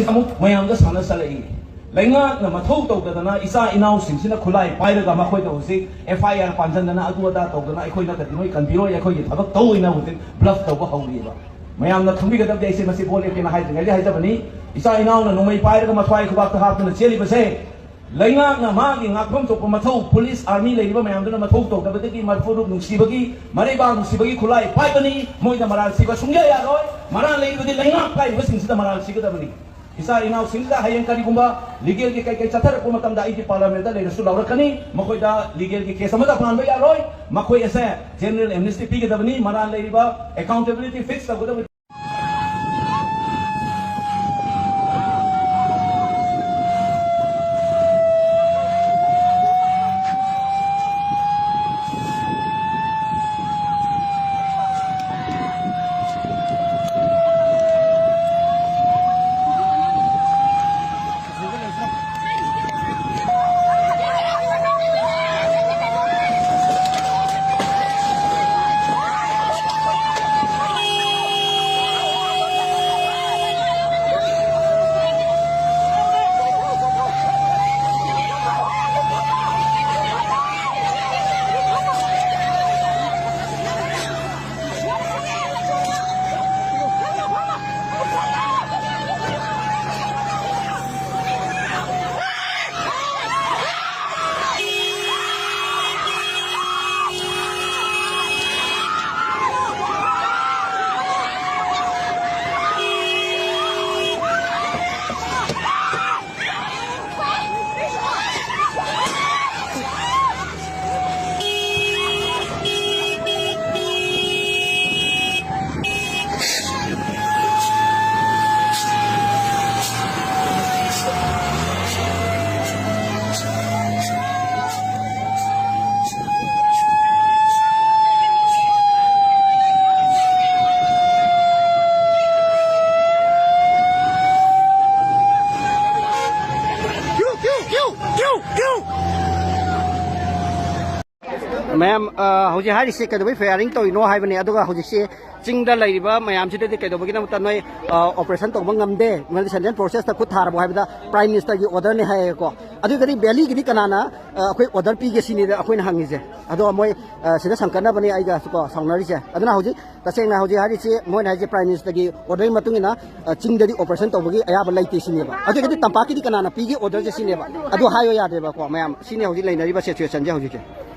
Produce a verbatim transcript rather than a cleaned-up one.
ꯑꯃꯨꯛ ꯃꯌꯥꯝꯗ ꯁꯥꯟꯅꯁꯜꯂꯛꯏ꯫ ꯂꯩꯉꯥꯛꯅ ꯃꯊꯧ ꯇꯧꯗꯗꯅ ꯏꯆꯥ ꯏꯅꯥꯎꯁꯤꯡꯁꯤꯅ ꯈꯨꯠꯂꯥꯏ ꯄꯥꯏꯔꯒ ꯃꯈꯣꯏꯗ ꯍꯧꯖꯤꯛ F I R ꯄꯥꯟꯁꯤꯟꯗꯅ ꯑꯗꯨ ꯑꯗꯥ ꯇꯧꯗꯅ ꯑꯩꯈꯣꯏ ꯅꯠꯇꯗꯤ ꯅꯣꯏ ꯀꯟꯕꯤꯔꯣꯏ, ꯑꯩꯈꯣꯏꯒꯤ ꯊꯕꯛ ꯇꯧ ꯍꯥꯏꯅ ꯍꯧꯖꯤꯛ bluff ꯇꯧꯕ ꯍꯧꯔꯤꯑꯕ꯫ ꯃꯌꯥꯝꯅ ꯈꯪꯕꯤꯒꯗꯕꯗꯤ ꯑꯩꯁꯦ ꯃꯁꯤ ꯚꯣꯠ ꯂꯦꯞꯀꯦꯅ ꯍꯥꯏꯗ꯭ꯔꯤꯉꯩꯗ ꯍꯥꯏꯖꯕꯅꯤ꯫ ꯏꯆꯥ ꯏꯅꯥꯎꯅ ꯅꯣꯡꯃꯩ ꯄꯥꯏꯔꯒ ꯃꯊ꯭ꯋꯥꯏ ꯈꯨꯕꯥꯛꯇ ꯍꯥꯞꯇꯨꯅ ꯆꯦꯜꯂꯤꯕꯁꯦ ꯂꯩꯉꯥꯛꯅ ꯃꯥꯒꯤ ꯉꯥꯛꯐꯝ ꯊꯣꯛꯄ ꯃꯊꯧ, ꯄꯨꯂꯤꯁ, ꯑꯥꯔꯃꯤ ꯂꯩꯔꯤꯕ ꯃꯌꯥꯝꯗꯨꯅ ꯃꯊꯧ ꯇꯧꯗꯕꯗꯒꯤ ꯃꯔꯨꯞ ꯅꯨꯡꯁꯤꯕꯒꯤ, ꯃꯔꯩꯕꯥꯛ ꯅꯨꯡꯁꯤꯕꯒꯤ ꯈꯨꯠꯂꯥꯏ ꯄꯥꯏꯕꯅꯤ꯫ ꯃꯣꯏꯗ ꯃꯔꯥꯜ ꯁꯤꯕ ꯁꯨꯡꯌꯥ ꯌꯥꯔꯣꯏ꯫ ꯃꯔꯥꯜ ꯂꯩꯔꯤꯕꯗꯤ ꯂꯩꯉꯥꯛ ꯄꯥꯏꯔꯤꯕꯁꯤꯡꯁꯤꯗ ꯃꯔꯥꯜ ꯁꯤꯒꯗꯕꯅꯤ꯫ ꯏꯆꯥ ꯏꯅꯥꯎꯁꯤꯡꯁꯤꯗ ꯍꯌꯦꯡ ꯀꯔꯤꯒꯨꯝꯕ ꯂꯤꯒꯦꯜꯒꯤ ꯀꯩ ꯀꯩ ꯆꯠꯊꯔꯛꯄ ꯃꯇꯝꯗ ꯑꯩꯗꯤ ꯄꯥꯔꯂꯤꯌꯥꯃꯦꯟꯗ ꯂꯩꯔꯁꯨ ꯂꯥꯎꯔꯛꯀꯅꯤ꯫ ꯃꯈꯣꯏꯗ ꯂꯤꯒꯦꯜꯒꯤ ꯀꯦꯁ ꯑꯃꯗ ꯄꯥꯟꯕ ꯌꯥꯔꯣꯏ꯫ ꯃꯈꯣꯏ ꯑꯁꯦ ꯖꯦꯅꯔꯦꯜ ꯑꯦꯝꯅꯤꯁꯇꯤ ꯄꯤꯒꯗꯕꯅꯤ꯫ ꯃꯔꯥꯜ ꯂꯩꯔꯤꯕ ꯑꯦꯀꯥꯎꯟꯇꯦꯕꯤꯂꯤꯇꯤ ꯐꯤꯛꯁ ꯇꯧꯒꯗꯕꯅꯤ꯫ ꯃꯌꯥꯝ, ꯑ, ꯍꯧꯖꯤꯛ ꯍꯥꯏꯔꯤꯁꯦ ꯀꯩꯗꯧꯕꯩ firing ꯇꯧꯔꯤꯅꯣ ꯍꯥꯏꯕꯅꯦ꯫ ꯑꯗꯨꯒ ꯍꯧꯖꯤꯛꯁꯦ ꯆꯤꯡꯗ ꯂꯩꯔꯤꯕ ꯃꯌꯥꯝꯁꯤꯗꯗꯤ ꯀꯩꯗꯧꯕꯒꯤꯗꯃꯛꯇ ꯅꯣꯏ, ꯑ, operation ꯇꯧꯕ ꯉꯝꯗꯦ, ꯅꯣꯏꯗꯤ central forcesꯇ ꯈꯨꯠ ꯊꯥꯔꯕꯣ ꯍꯥꯏꯕꯗ, Prime Ministerꯒꯤ orderꯅꯦ ꯍꯥꯏꯌꯦꯀꯣ꯫ ꯑꯗꯨ ꯑꯣꯏꯔꯒꯗꯤ valleyꯒꯤꯗꯤ ꯀꯅꯥꯅ, ꯑ, ꯑꯩꯈꯣꯏ order ꯄꯤꯒꯦ ꯁꯤꯅꯤꯗ ꯑꯩꯈꯣꯏꯅ ꯍꯪꯉꯤꯁꯦ꯫ ꯑꯗꯣ ꯃꯣꯏ, ꯑ, ꯁꯤꯗ ꯁꯪꯀꯠꯅꯕꯅꯦ ꯑꯩꯒꯁꯨ ꯀꯣ ꯁꯥꯎꯅꯔꯤꯁꯦ꯫ ꯑꯗꯨꯅ ꯍꯧꯖꯤꯛ ꯇꯁꯦꯡꯅ ꯍꯧꯖꯤꯛ ꯍꯥꯏꯔꯤꯁꯤ, ꯃꯣꯏꯅ ꯍꯥꯏꯁꯦ Prime Ministerꯒꯤ orderꯒꯤ ꯃꯇꯨꯡ ꯏꯟꯅ, ꯑ, ꯆꯤꯡꯗꯗꯤ operation ꯇꯧꯕꯒꯤ ꯑꯌꯥꯕ ꯂꯩꯇꯦ ꯁꯤꯅꯦꯕ꯫ ꯑꯗꯨꯒꯗꯤ ꯇꯝꯄꯥꯛꯀꯤꯗꯤ ꯀꯅꯥꯅ ꯄꯤꯒꯦ orderꯁꯦ ꯁꯤꯅꯦꯕ꯫ ꯑꯗꯨ ꯍꯥꯏꯌꯣ ꯌꯥꯗꯦꯕꯀꯣ ꯃꯌꯥꯝ꯫ ꯁꯤꯅꯤ ꯍꯧꯖꯤꯛ ꯂꯩꯅꯔꯤꯕ situationꯁꯦ ꯍꯧꯖꯤꯛꯁꯦ꯫